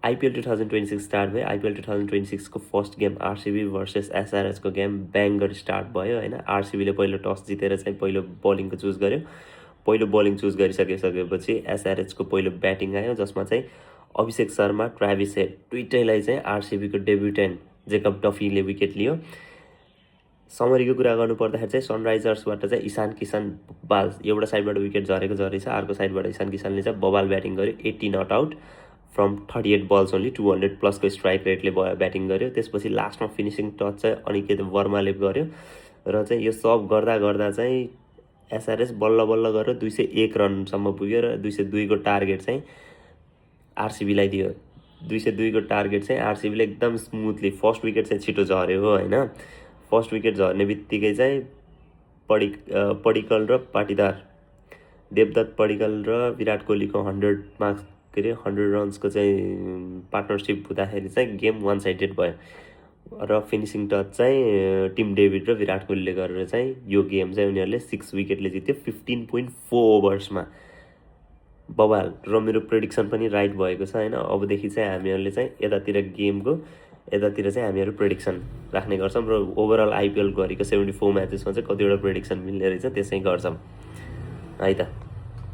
IPL 2026 start भयो। IPL 2026 को first game आरसिबी versus SRH को गेम ब्याङ्गर स्टार्ट भयो हैन। आरसिबीले पहिलो टस जितेर चाहिँ पहिलो बलिङको चुज गर्यो। पहिलो बलिङ चुज गरिसकेपछि एसआरएच को पहिलो ब्याटिङ आयो, जसमा चाहिँ अभिषेक शर्मा, ट्राभिस हेड दुईटैलाई चाहिँ आरसिबी को डेब्युटेन्ट जेकब डफीले विकेट लियो। समरीको कुरा गर्नु पर्दाखेरि चाहिँ सनराइजर्सबाट चाहिँ ईशान किसान बबाल एउटा साइडबाट विकेट झरेको झरेछ, अर्को साइडबाट ईशान किसानले चाहिँ बबाल ब्याटिङ गर्यो। 80 not out from 38 balls only, 200 प्लसको स्ट्राइक रेटले ब्याटिङ गर्यो। त्यसपछि लास्टमा फिनिसिङ टच चाहिँ अनिकेत वर्माले गर्यो र चाहिँ यो सब गर्दा गर्दा चाहिँ एसआरएच बल्ल बल्ल गरेर 201 रनसम्म पुग्यो र 202 को टार्गेट चाहिँ आरसिबीलाई दियो। 202 को टार्गेट चाहिँ आरसिबीले एकदम स्मुथली, फर्स्ट विकेट चाहिँ छिटो झर्यो हो हैन। फर्स्ट विकेट झर्ने बित्तिकै चाहिँ पडिक्कल र पाटीदार, देवदत्त पडिक्कल र विराट कोहलीको 100 मार्क्स के अरे 100 रन्सको चाहिँ पार्टनरसिप हुँदाखेरि चाहिँ गेम वान साइडेड भयो र फिनिसिङ टच चाहिँ टिम डेभिड र विराट कोहलीले गरेर चाहिँ यो गेम चाहिँ उनीहरूले 6 विकेटले जित्यो 15.4 ओभर्समा। बबाल र मेरो प्रेडिक्सन पनि राइट भएको छ हैन। अबदेखि चाहिँ हामीहरूले चाहिँ यतातिर चाहिँ हामीहरू प्रेडिक्सन राख्ने गर्छौँ र ओभरअल आइपिएल गरेको 74 म्याचेसमा चाहिँ कतिवटा प्रेडिक्सन मिल्ने रहेछ त्यसै गर्छौँ है त।